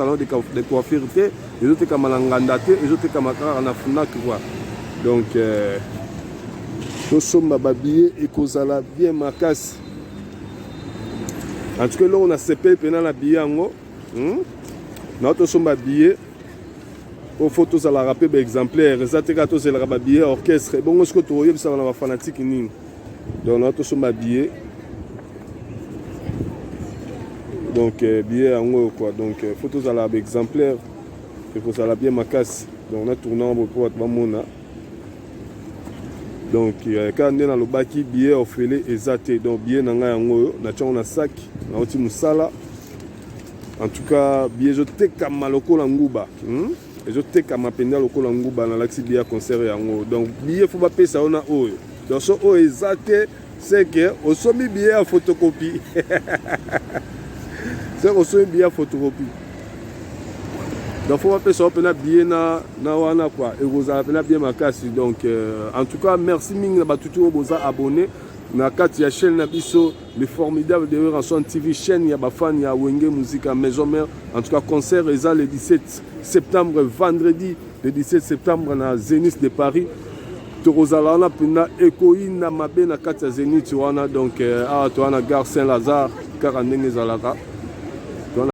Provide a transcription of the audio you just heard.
Salon de coiffure te, ezotekama na nganda te, ezotekama kaka na Fnac quoi. Donc euh, tosomba ba billets ekozala bien makasi. En tout cas eloko nasepeli mpena na billet yango hmm? Nao tosomba billet po fo tozalaka mpe baexemplaire, eza te kaka tozelaka babillet ya orchestre, ebongo sikoyo tokoyebisaka na bafanatike nini? Donc na tosomba billet, donc euh, billet yango oyo quoi. Donc euh, faut tozala baexemplaire, ekozala bien makasi. Donc na tournant boye mpo bato bamona. Donc euh, kaka nde nalobaki, billet ofele eza te. Donc billet na ngai yango oyo, natyango na sac, nauti mosala. En tout cas billet ezotekama lokola nguba, Ezotekama mpenza lokola nguba. Nalakisi billet ya concert yango. Donc billet fo bapesa yo na oyo. Donc so oyo eza te, c'est que osombi billet ya photocopie, c'est que osombi billet ya photocopie. Donc fo bapesa yo mpena billet na wana quoi, ekozala mpena bien makasi. Donc euh, en tout cas merci mingi na bato oyo boza abonné na kati ya chaîne na biso, le formidable de Werrason TV, chaîne ya bafani ya Wenge Musica Maison Mère. En tout cas concert eza le 17 septembre, vendredi le 17 septembre na Zénith de Paris. Tokozala wana mpenza, ekoyinda mabe na kati ya Zénith wana. Donc euh, awa toza na gare Saint Lazare, kaka ndenge ezalaka.